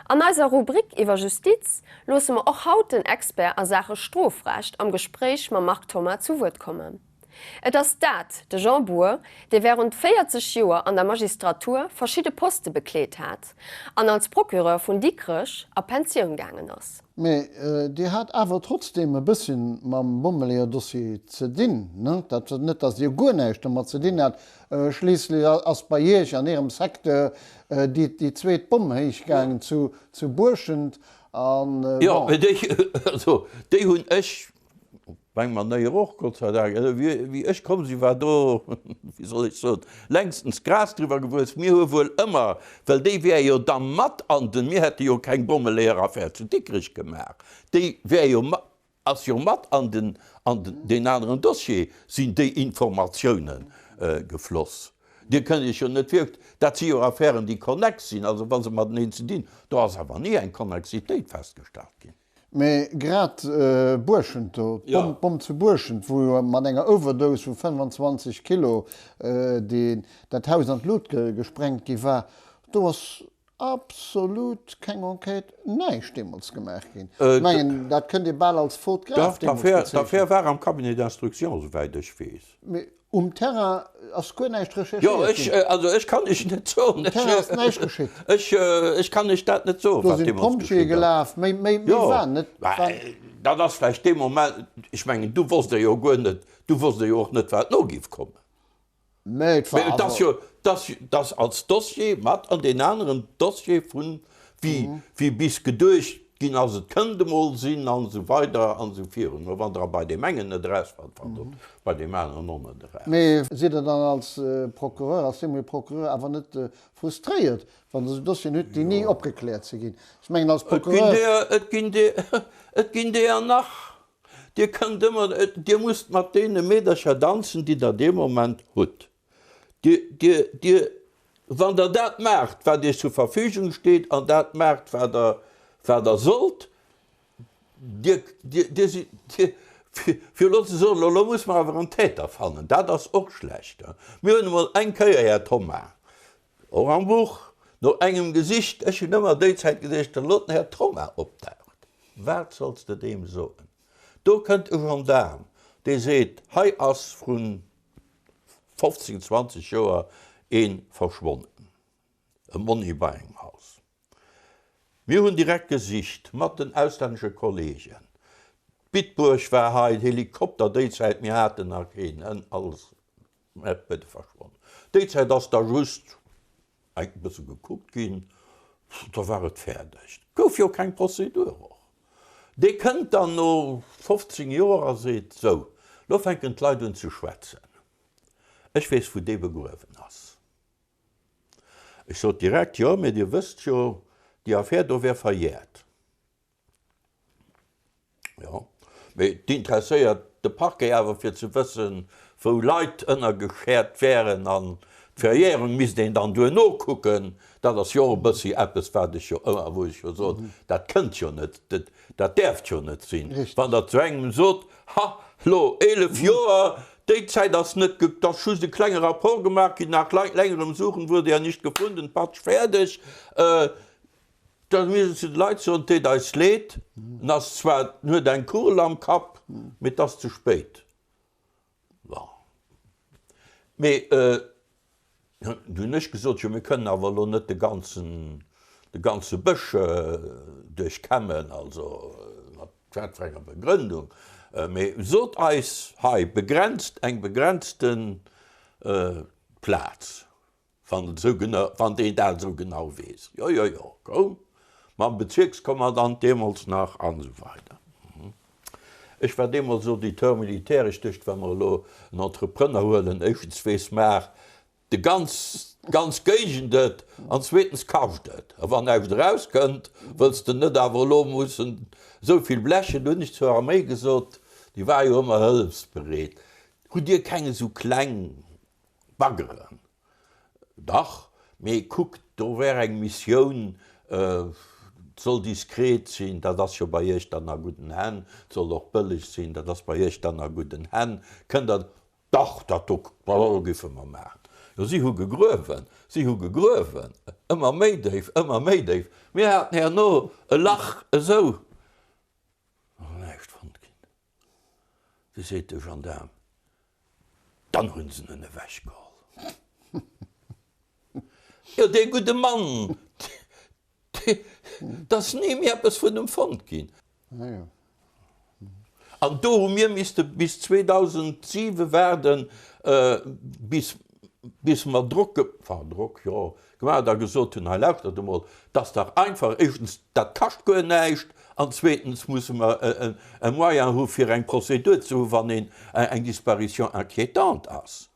An eiser Rubrik iwwer Justiz loosse mer och haut den Expert a Saache Strofrecht am Gespréich mam Marc Thoma zu Wuert kommen. Et ass dat de Jean Bour, dee wärend 40 Joer an der Magistratur verschidde Poste bekleet hat an als Procureur vun Dikrech a Pensioun gaangen ass. Mee Dir hat awer trotzdem e bësschen mam Bommeleeër-Dossier ze dinn, ne? Dat net, datt Dir guer näischt domat ze dinn hat. Schliisslech ass bei Iech an Ärem Secteur déi zweet Bomm héich gaangen zu Buerschent an bon. Jo, mee déi, also déi hunn ech Op eng Manéier och, Gott sei Dank. Wéi ech komm sinn, war do, wéi soll ech soen, längstens Gras driwwer gewuess. Mir hu wuel ëmmer, well déi wär jo da mat an den, mir hätte jo keng Bommeleeër-Affär zu Dikrech gemaach, déi wär jo, ass jo mat an den, an deen aneren Dossier sinn déi Informatiounen gefloss. Dir kënnt Iech jo net vir, dat si jo Affären, déi konnex sinn, also wa se mateneen ze dinn, do ass awer ni eng Konnexitéit festgestallt ginn. Mee grad Buerschent do, d'Bomm zu Buerschent, wou jo mat enger Overdose vu 25 Kilo dat Haus an d'Lut gesprengt gi war, do ass absolut keng Enquête, näischt deemools gemaach ginn. Ech mengen, dat kënnt ee bal als Faute grave deemools bezeechnen. D'Affär war am Cabinet d'instruction, esouwäit ech weess. Mee Um Terrain ass guer näischt recherchéiert ginn. Jo, ech, also ech kann Iech net soen. Um Terrain ass näischt geschitt. Ech, ech kann Iech dat net soen, wat deemools geschitt ass. Do sinn d'Pompjeeë gelaf, méi, méi, méi war net. Jo, dat ass vläicht dee Moment, ech mengen, du wosst Der jo guer net, du wosst Der jo och net, wat no géif kommen. Mä et war awer. Mä et ass jo, et ass als Dossier mat an deen aneren Dossier vun, wéi, wéi bis geduecht ginn ass, et kënnt emol sinn an esou weider an esou virun. Mä wann Der bei deem engen net erausfannt, fannt Der bei deem aneren och net eraus. Mee sidd Der dann als Procureur, als deemolige Procureur awer net frustréiert, wann Der esou Dossieren hutt, déi ni opgekläert si ginn? Ech mengen als Procureur. Et ginn der, et ginn deeër nach. Dir kënnt ëmmer, Dir musst mat deene Meedercher danzen, déi Der dee Moment hutt. Dir, Dir, Dir, wann Der dat maacht, wat Iech zur Verfügung steet, an dat maacht, wat Der, wat Der sollt, Dir, Dir, Dir sidd, Dir, fir, fir elo ze soen, elo muss mer awer en Täter fannen, dat ass och schlecht. Mir hunn emol eng Kéier, Här Thoma, och am Buch, no engem gesicht, ech hunn ëmmer déi Zäit geduecht, elo den Här Thoma opdaucht, wat solls de deem soen? Do kënnt e Gendaarm, dee seet, hei ass vrun 15, 20 Joer ee verschwonnen, e Monni bei engem Haus. Mir hunn direkt gesicht mat den auslännesche Kollegen. D'Bitburg war hei, Helikopter déi Zäit, mir haten nach keen, alles verschwonnen. Déi Zäit ass da just eng bësse gekuckt ginn, da war et fäerdeg. Gouf jo keng Prozedur och. Dee kënnt dann no 15 Joer a seet, Sou, lo fänken d'Leit un ze schwätzen. Ech weess, wou dee begruewen ass. Ech sot direkt, Jo, mee Dir wësst jo, déi Affär do wär verjährt. Jo, mee et interesséiert de Parquet awer fir ze wëssen, wou Leit ënnergeschäert wären an d'Verjährung misst een dann duerno kucken. Dat ass jo och e bëssi eppes, wat ech jo ëmmer, wou ech jo sot, dat kënnt jo net, dat däerft jo net sinn, wann Der zu engem sot, Ha, lo 11 Joer, déi Zäit ass net, et ass just e klenge Rapport gemaach ginn, nach längerem Suchen wurde er nicht gefunden, patsch, fäerdeg. Da muss een zu de Leit soen, Et deet eis leed, en ass zwar, en huet eng Kugel am Kapp, mee et ass ze spéit. Bon. Mee du hunn ech gesot, jo mir kënnen awer elo net de ganzen, de ganze Bësch duerchkämmen, also mat wat fir enger Begrëndung. Mee sot eis hei begrenzt, eng begrenzte Plaz. Wann et esou genau, wann deen dat esou genau weess. Jo, jo, jo, koum mam Bezierkskommandant deemools nach an esou weider. Ech war deemools Auditeur militaire. Ech duecht, wa mer elo en Entrepreneur huelen, éischtens weess mar de ganz, d'ganz Géigend et an zweetens kascht et. A wann näischt erauskënnt, wëlls de net awer elo mussen esou vill blechen. Du hunn ech zur Arméi gesot, déi war jo ëmmer hëllefsbereet, Hutt Dir keng esou kleng Baggeren, dach, mee kuckt, do wär eng Missioun, et soll diskret sinn, dat ass jo bei Iech dann a gudden Hänn, et soll och bëlleg sinn, dat ass bei Iech dann a gudden Hänn, kënnt Der, dach, dat do, dat do giffe mer maachen. Jo, si hu gegruewen, si hu gegruewen, ëmmer méi déif, ëmmer méi déif. Mir haten herno e Lach esou, ass näischt fonnt ginn. Du seet de Gendaarm, Dann hunn se en ewechgeholl. Jo, dee gudde Mann, 't ass ni méi eppes vun em fonnt ginn. An do hu mir misste bis 2007 waarden, bis, bis mer Drock, enfin Drock, jo, gemaach a gesot hunn, hei lauschtert emol, 't ass dach einfach, éischtens, dat kascht guer näischt, an zweetens musse mer e Moyen hu fir eng Prozedur ze hu wann een eng Disparition inquiétante ass.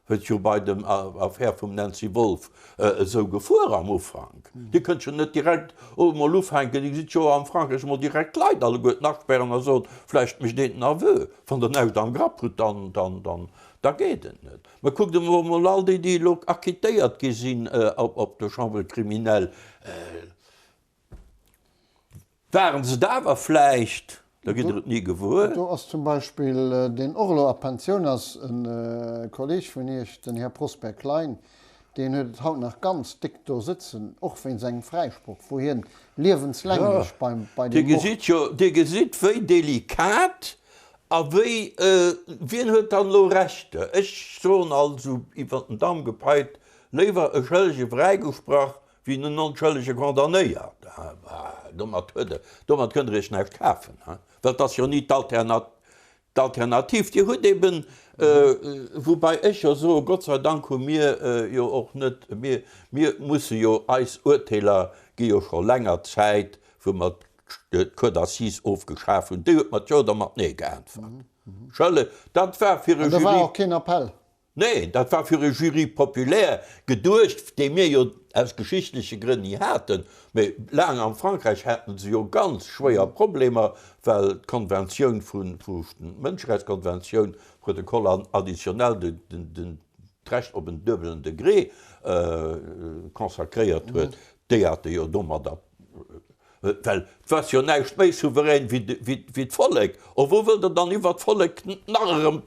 Huet jo bei dem Affär vum Nancy Wolff esou gefuer am Ufank. Dir kënnt jo net direkt emol ufänken, Dir gesitt jo am Frankräich emol direkt d'Leit alleguerten asperren a soen, vläicht mécht een den Aveu. Wann Der näischt am Grapp hutt, dann, dann, dann, da geet et net. Mä kuckt emol all déi, déi elo acquittéiert gi sinn op der Chambre criminelle. Waren se et awer vläicht? Da gitt Der et ni gewuer. Do ass zum Beispill, deen och elo a Pensioun ass, e Kolleeg vun Iech, den Här Prosper Klein, deen huet et haut nach ganz déck do sëtzen, och wéinst engem Fräisproch, wou hien liewenslänglech beim, bei Dir deem Mord. gesitt jo, Dir gesitt, wéi delikat a wéi, wien huet dann elo Recht? Ech soen also iwwer den Daum gepeilt, léiwer e Schëllege fräigesprach Wéi en Onschëllege condamnéiert. Domat huet e, domat kënnt Der Iech näischt kafen, well et ass jo ni d'Alternativ. Dir hutt eben, woubai ech jo soe, Gott sei Dank hu mir jo och net, mir, mir musse jo, eis Urteeler gi jo scho länger Zäit, wou mer d'Cour d'assises ofgeschaf hunn, déi huet mat Jo oder mat Nee geäntwert. Schëlleg, dat war fir e An da war och keen Appell. Nee, dat war fir e Jury populaire geduecht, dee mir jo aus geschichtleche Grënn ni haten. Mee laang am Frankräich haten se jo ganz schwéier Problemer, well d'Konventioun vun, d'Mënscherechtskonventioun, Protocole additionnel, d'Recht op en duebelen Degré consacréiert huet. Déi hate jo domadder, well et ass jo näischt méi souverän wéi d'Vollek. O wou wëllt Der dann iwwert d'Vollek nach erëm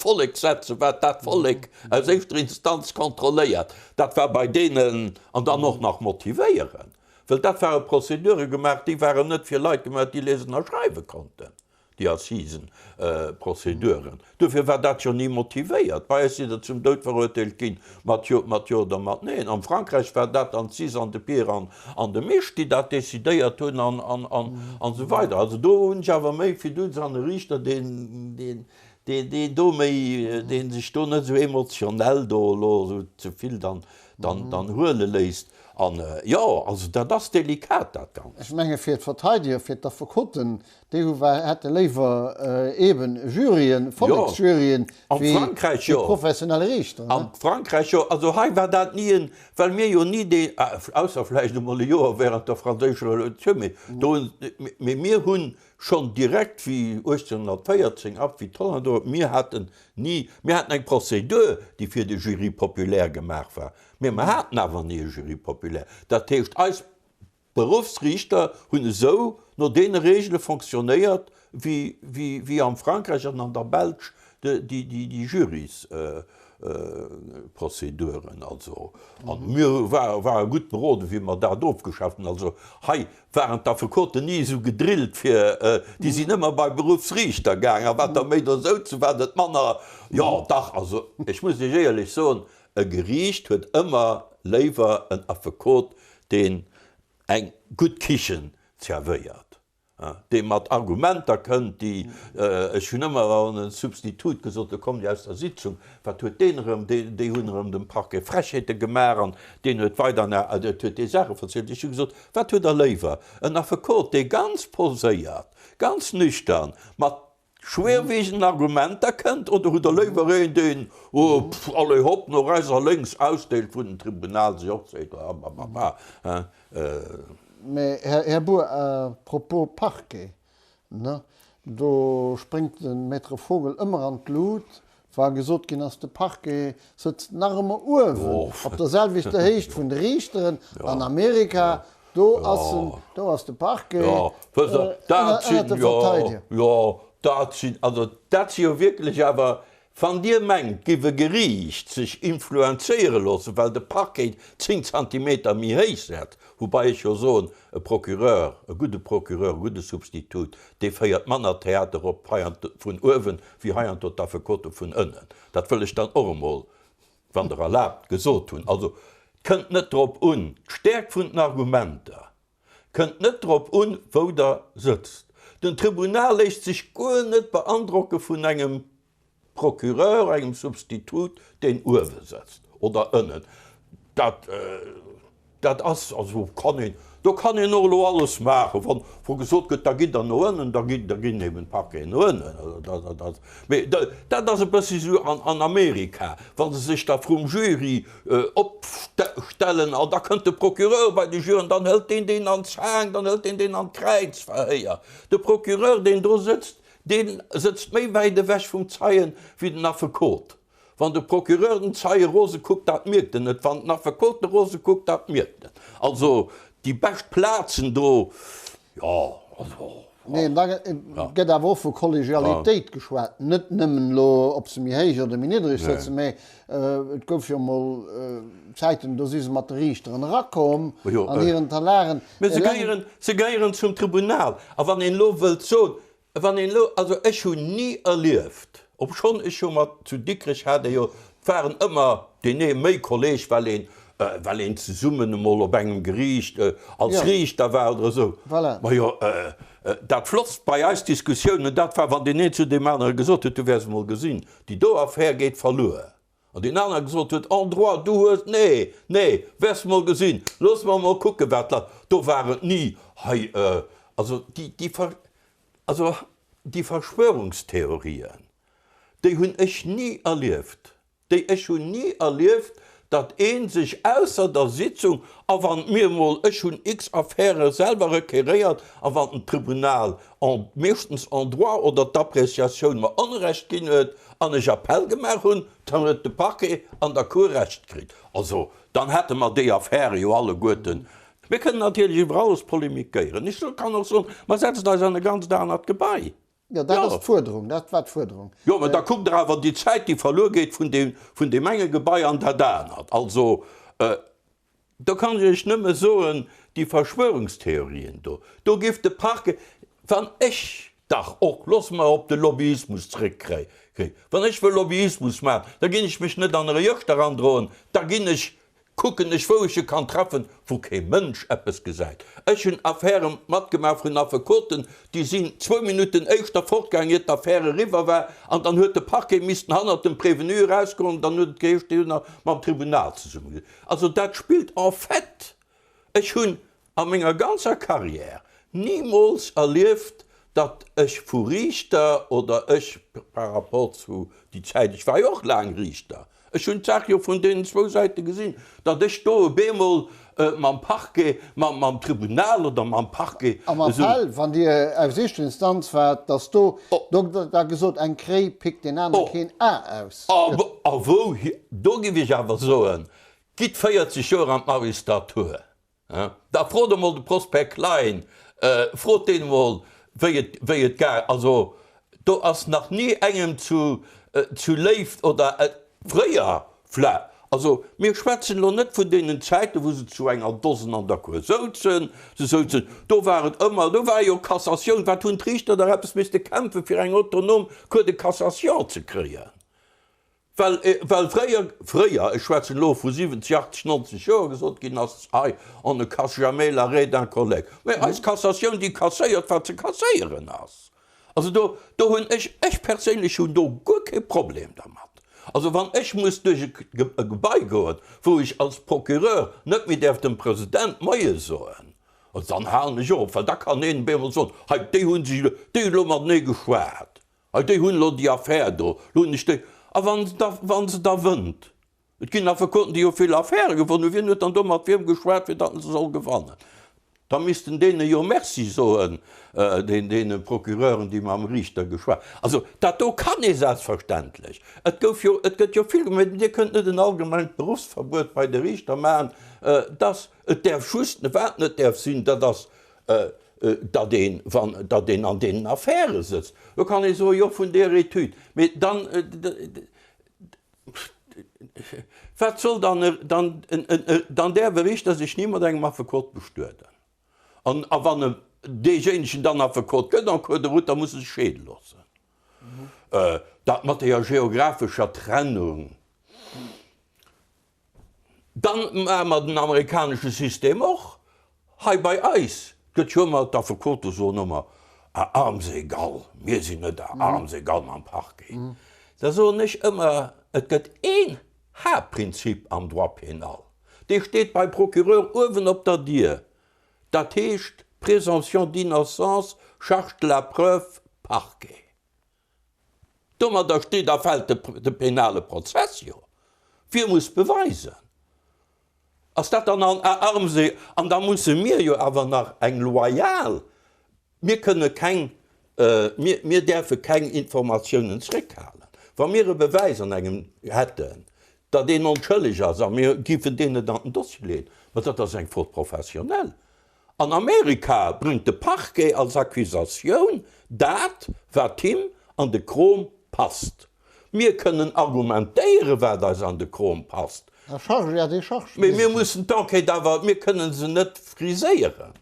Vollek setzen, wat dat Vollek aus éischter Instanz kontrolléiert, dat war bei deenen, an dann och nach motivéieren, well dat ware Prozedure gemaach, déi waren net fir Leit gemaach, déi liesen a schreiwe konnten, déi Assisenprozeduren. Duerfir war dat jo ni motivéiert. Bei eis sidd Der zum Doud verurteelt ginn, mat Jo, mat Jo oder mat Neen. Am Frankräich war dat dann d'Sis an de Pier an an de Misch, déi dat decidéiert hunn an, an, an, an esou weider. Also do hunn ech awer méi Fiduz an e Riichter, deen, deen, deen, deen do méi, deen sech do net esou emotionell do elo esou ze vill dann, dann, dann huele léisst. An, jo, also dat ass delikat, dat Ganzt. Ech menge fir d'Verteideger, fir d'Affekoten, déi hu war, hätte léiwer eeben Juryen, Volleksjuryen, wéi professionell Riichter. Am Frankräich jo. Also hei war dat ni en, well mir jo ni dee, ausser vläicht emol e Joer während der franséischer Revolutioun, mee do hunn, mee mir hunn Schonn direkt wéi 1814 ab, wéi d'Hollänner do, mir haten ni, mir haten eng Prozedur, déi fir de Jury populaire gemaach war, mä mer haten awer ni e Jury populaire. Dat heescht, eis Beruffsriichter hunn esou no deene Regele fonctionnéiert, wéi, wéi, wéi am Frankräich an an der Belsch déi, déi, déi Jurys. Prozeduren also. An mir ware gutt beroden, wéi mer dat ofgeschaaft hunn. Also hei waren d'Affekoten ni esou gedrillt fir, déi sinn ëmmer bei Beruffsriichter gaang a wat der méi do souzen, wat et manner, jo dach, also ech muss Iech éierlech soen, e Geriicht huet ëmmer léiwer en Affekot, deen eng gutt Kichen zerwéiert. Dee mat Argumenter kënnt, déi, ech hunn ëmmer an e Substitut gesot, do kommt Dir aus der Sitzung, wat huet deen erëm, déi hunn erëm dem Parquet Frechheete gemaach an deen huet weider, et huet dee Saache verzielt. Ech hu gesot, wat hutt Der léiwer, en Affekot, dee ganz poséiert, ganz nüchtern mat schwerwiegenden Argumenter kënnt, oder hutt Der léiwer een, deen, oh, pff, allez hopp, no rechts a lénks ausdeelt, wou den Tribunal sech och seet, ah, bah, Mä, Här Bour, à propos Parquet, ne, do spréngt de Maître Vogel ëmmer an d'Lut, wa gesot ginn ass, de Parquet sëtzt nach ëmmer uewen op der selwechter Héicht vun de Riichteren an Amerika, do ass en, do ass de Parquet ënnert de Verteidiger. Jo, dat sinn, also dat si jo wierklech awer. Wann Dir mengt, giff e Geriicht sech influenzéiere loossen, well de Parquet 10 Zentimeter méi héich setzt, woubai ech jo soen, e Procureur, e gudde Procureur, e gudde Substitut, dee féiert manner Theater op heiand vun uewen, wéi heiando d'Affekote vun ënnen. Dat wëll ech dann och emol, wann Der erlaabt, gesot hunn. Also, et kënnt net drop un, d'Stäerkt vun den Argumenter Kënnt net drop un, wou der sëtzt. Den Tribunal léisst sech guer net beandrocke vun engem Procureur, engem Substitut, deen uewe sëtzt oder ënnen. Dat, dat ass, also kann een, do kann een och elo alles maachen. Wann, wou gesot gëtt, da gitt der no ënnen, da ginn, da ginn eben d'Parqueten no ënnen. Also dat, dat ass, mee dat ass e bëssi esou an, an Amerika, wa se sech da vrum Jury Opstellen an da kënnt de Procureur bei de Jury an dann hëlt deen deen an d'Zaang, dann hëlt deen deen an d'Kräizverhéier. De Procureur, deen do sëtzt, dee sëtzt méi wäit ewech vum Zeien wéi den Affekot. Wann de Procureur den Zeie rose kuckt, dat mierkt en net, wann den Affekot e rose kuckt, dat mierkt en. Also déi bescht Plazen do, jo, also. Neen, da gëtt awer och vu Kollegialitéit geschwat, net nëmmen elo, ob se méi héich oder méi niddreg sëtzen, mä et gouf jo emol Zäiten, do si se mat de Riichteren erakomm an hiren Talaren. Mä se gehéieren, se gehéieren zum Tribunal. A wann een elo wëllt soen, wann een elo, also ech hunn ni erlieft, obschonn ech jo mat, zu Dikrech hat ee jo, et waren ëmmer deen ee méi Kolleg, well een Well een zesummen emol op engem Geriicht als Riichter war oder esou. Majo, dat Flottst bei eis Diskussiounen, dat war, wann deen een zu deem anere gesot huet, Du wäers emol gesinn, déi do Affär geet verluer. An deen anere gesot huet, En droit, du hues, nee, nee, wäers emol gesinn, looss mer emol kucken, wat lass. Do war et ni hei, also déi, déi, also déi Verschwörungstheorien, déi hunn ech ni erlieft. Déi ech hunn ni erlieft, datt ee sech ausser der Sitzung, a wann mir emol, ech hunn x Affäre selwer requéréiert, a wann den Tribunal en, meeschtens en droit oder d'Appréciatioun mer Onrecht ginn huet an ech Appell gemaach hunn, dann huet de Parquet an der Cour Recht kritt. Also, dann hätte mer déi Affäre jo alleguerten. Mir kënnen natierlech iwwer alles polemikéieren. Ech kann och soen, mer setzen eis an e ganzt anert Gebai. Jo, dat ass d'Fuerderung, dat war d'Fuerderung. Jo, mä da kuckt Der awer déi Zäit, déi verluer geet vun deem, vun deem enge Gebai an dat anert. Also, do kann ech Iech nëmme soen, déi Verschwörungstheorien do, do géif de Parquet, wann ech dach och, loosse mer op de Lobbyismus zrëckkréien, wann ech wëll Lobbyismus maachen, da ginn ech mech net an e Regëschter androen, da ginn ech Kucken ech wou ech e kann treffen, wou kee Mënsch eppes gesäit. Ech hunn Affäre matgemaach vun Affekoten, déi sinn zwou Minutten éischter fortgaang iert d'Affär eriwwer war, an dann huet de Parquet missten hannert dem Prévenu erausgoen, an dann huet et geheescht, déi hunn nach mam Tribunal zesumme. Also dat spillt en fait, ech hunn a menger ganzer Carrière nimools erlieft, datt ech vu Riichter oder ech par rapport zu déi Zäit, ech war jo och laang Riichter, ech hunn d'Saach jo vun deenen zwou Säite gesinn, datt ech do e bemol mam Parquet, mam Tribunal oder mam Parquet Am esou. Appell, wann Dir aus éischter Instanz waart, datt do, do gëtt da gesot, eng Kréi pickt deen anere keen A aus. A wou, do géif ech awer soen, gitt 40 Joer an d'Magistratur, Da frot emol de Prosper Klein, frot deen emol, wéi et, wéi et gaang. Also do ass nach ni engem zu, zu Léift oder fréier vlä. Also mir schwätzen elo net vun deenen Zäiten, wou se zu enger Dosen an der Cour souzen. Se souzen, do war et ëmmer, do war jo Cassatioun. Wat hunn d'Riichter dach eppes misste kämpfen, fir eng autonom Cour de cassation ze kréien. Well, well fréier, fréier, ech schwätzen elo vu 70, 80, 90 Joer, gesot ginn ass, hei, on ne casse jamais l'arrêt d'un collègue. Mä eis Cassatioun, déi kasséiert, wat ze kasséieren ass. Also do, do hunn ech, ech perséinlech hunn do guer kee Problem dermat. Also wann ech muss duerch e Gebai goen, wou ech als Procureur net méi däerf dem President Moie soen, also dann halen ech och op, well da kann een op eemol soen, hei, déi hu sech elo, déi hunn elo matenee geschwat. Hei, déi hunn elo déi Affär do, elo hunn ech déi. A wa se da, wa se da wënnt? Et ginn Affekoten, déi hu vill Affäre gewonnen. Wien huet dann do mat wiem geschwat, fir datt en se soll gewannen? Da missten deene jo Merci soen, deene Procureuren, déi mam Riichter geschwat. Also, dat do kann ee selbstverständlech. Et gouf jo, et gëtt jo vill gemaach. Dir kënnt net en allgemengt Beruffsverbuet bei de Riichter maachen, dass et däerf just, wat net däerf sinn, dat ass. datt een, wann, datt een an deenen Affäre sëtzt. Do kann ee soen, jo vun där Etüd, mee dann, wat soll dann, dann, dann däerf e Richter sech ni mat engem Affekot bestueden. An, a wann e deejéinegen dann Affekot gëtt en cours de route, da muss e sech scheede loossen. Dat mat deeër geographescher Trennung, Dann maache mer den amerikanesche System och hei bei eis. Et gëtt jo ëmmer, d'Affekote soen ëmmer, à armes égales, mir sinn net à armes égales mam Parquet. Da soen ech ëmmer, et gëtt een Haaptprinzip am Droit pénal, dee steet beim Procureur uewen op der Dier, dat heescht Présomption d'innocence, charge de la preuve, Parquet. Domadder steet a fält de penale Prozess jo. Wie muss beweisen? Ass dat dann an à armes et, an da musse mir jo awer nach eng loyal, mir kënne keng, mir, mir däerfe keng Informatiounen zréckhalen. Wa mir e Bewäis an engem hätten, datt een onschëlleg ass a mir géifen deen net an den Dossier leeën, ma dat ass eng Faute professionnelle. An Amerika bréngt de Parquet als Accusatioun dat, wat him an de Krom passt. Mir kënnen argumentéieren, wat eis an de Krom passt, mee mir mussen d'Enquête awer, mir kënnen se net friséieren.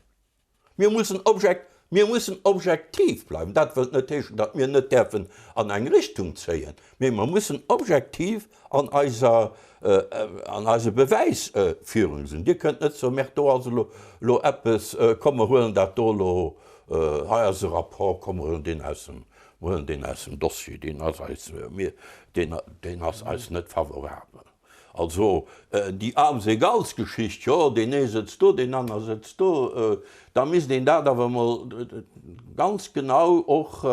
Mir mussen objek, mir mussen objektiv bleiwen. Dat wëllt net heeschen, datt mir net däerfen an eng Richtung zéien, mee mer mussen objektiv an eiser, an eiser Bewäisführung sinn. Dir kënnt net soen, Merk, do ass elo, elo eppes, komm mer huelen dat do elo, hei ass e Rapport, komm mer huelen deen aus dem, mer huelen deen aus dem Dossier, deen ass eis, mir, deen, deen ass eis net favorabel. Also déi Armes-égales-Geschicht, jo, deen ee sëtzt do, deen aner sëtzt do, da misst een dat awer emol ganz genau och,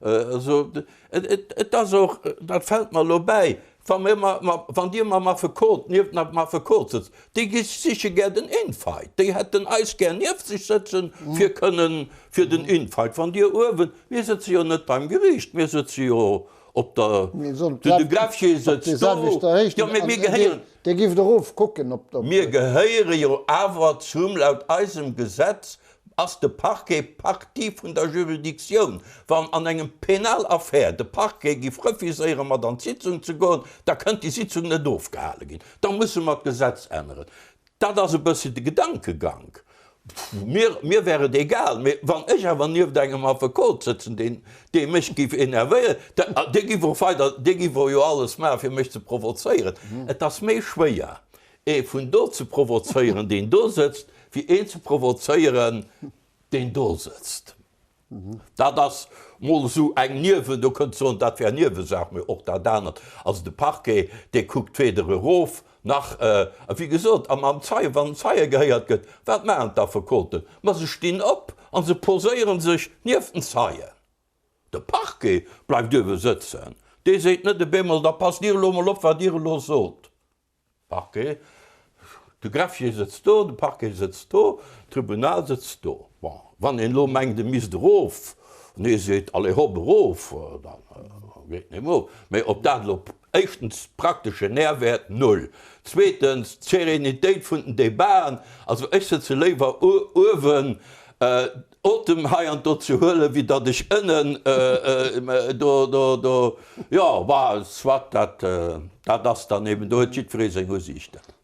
also et ass och, dat fält mer elo bäi, wa mir wann Dir mam Affekot, nieft dem Affekot sëtzt, déi gi siche gär den Infight, déi hätten eis gär nieft sech sëtzen, fir kënnen fir den Infight. Wann Dir uewen, mir sëtze jo net beim Geriicht, mir sëtze jo Op der, de Greffier sëtzt do, jo, mee mir gehéieren. Dir gift erof kucken op der. Mir gehéiere jo awer zum, laut eisem Gesetz ass de Parquet Partie vun der Juridictioun. Wann an engem Penalaffär de Parquet giff refuséiere mat an d'Sitzung ze goen, da kënnt déi Sitzung net ofgehale ginn. Da musse mer d'Gesetz änneren. Dat ass e bëssi de Gedankegank. Mir, mir wär et egal, mee wann ech awer nieft engem Affekot sëtzen, deen, dee mech géif enervéieren, da, dee géif och weider, dee géif och jo alles maachen, fir mech ze provozéieren. Et ass méi schwéier, ee vun do ze provozéieren, deen do sëtzt, wéi een ze provozéieren, deen do sëtzt. Dat ass mol esou eng Niewen, do kënnt soen, dat wär Niewesaach, mee och dat anert. Also de Parquet, dee kuckt weder erof nach, a wéi gesot, a mam Zeien, wann en Zeie gehéiert gëtt, wat maachen d'Affekoten? Ma se stinn op a se poséiere sech nieft den Zeien. De Parquet bleift uewe sëtzen, dee seet net e bemol, da passt Dir elo mol op, wat Dir elo sot. Parquet, de Greffier sëtzt do, de Parquet sëtzt do, d'Tribunal sëtzt do. Bon, wann een elo mengt, e misst erof, an ee seet, allez hopp, erof, da geet en eben erof. Mä ob dat elo, éischtens, praktesche Nährwäert, null, zweetens, d'Sérénitéit vun den Debaten, also ech sëtze léiwer uewen, Otem hei an do ze huelen, wéi datt ech ënnen do, do, do, jo, bah, soit, dat, dat ass dann eben, do huet jiddweree seng Usiichten.